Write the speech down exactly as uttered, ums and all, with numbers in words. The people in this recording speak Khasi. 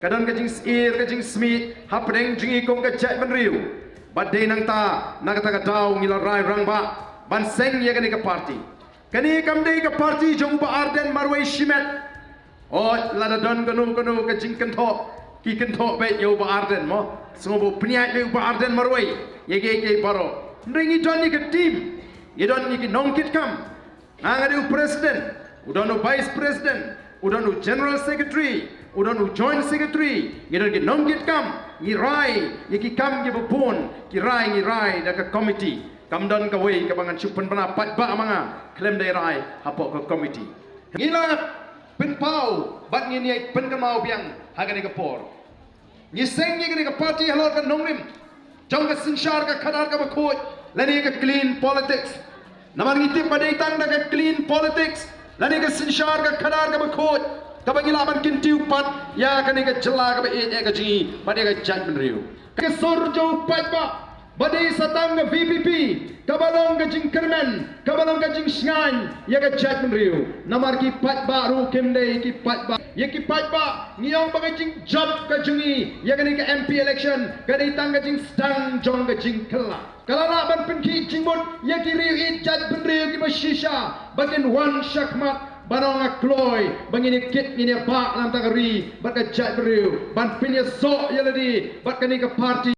Ka don ka jingsyier ka jingsmit hapdeng jong ngi kum ka jaitbynriew. Bad dei nangta na kata ka daw ngi la rai rangbah ban seng ïa kane ka party. Kane kam dei ka party jong u Bah Ardent marwei shimet. O, lada don kano kano ka jingkynthoh, ki kynthoh beit ïa u Bah Ardent mo. Sngewbha pynïaid beit u Bah Ardent marwei ïa kiei kiei baroh. Hynrei ngi don ïa ka team, ngi don ïa ki nongkitkam. Nga nga dei u president, u don u vice president, u don u general secretary, u don u joint secretary, ngi don ki nongkitkam. Ngi rai ïa ki kam kiba bun, ki rai ngi rai da ka committee. Kam don kawei kaba ngan shu pynbna paidbah ma nga khlem da rai hapoh ka committee. Ngi la pynpaw bad ngin ïa pynkynmaw biang ha kane ka por. Ngi seng ïa kane ka party halor ka nongrim jong ka synshar ka khadar kaba khuid lane ka clean politics. Namar ngi tip ba dei tang da ka clean politics lane ka synshar ka khadar kaba khuid kaba ngi lah ban kyntiew pat ïa kane ka jylla kaba ïeit ka jong ngi bad ïa ka jaitbynriew. Ka sur jong u paidbah ba dei sa tang ka VPP kaba long ka jingkyrmen, kaba long ka jingshngaiñ ïa ka jaitbynriew. Namar ki paidbah ruh kim dei ki paidbah. Ïa ki paidbah ngi ong ba ka jingjop ka jong ngi ïa kane ka MP election ka dei tang ka jingsdang jong ka jingkylla. Ka la lah ban pynkhih jingmut ïa ki riew ïeit jaitbynriew kiba shisha ba kin wan shakhmat ban ong, nga kloi ba ngin ïa kit ngin ïa bah na ka bynta ka ri bad ka jaitbynriew, ban pynïasoh ïa lade bad kane ka party.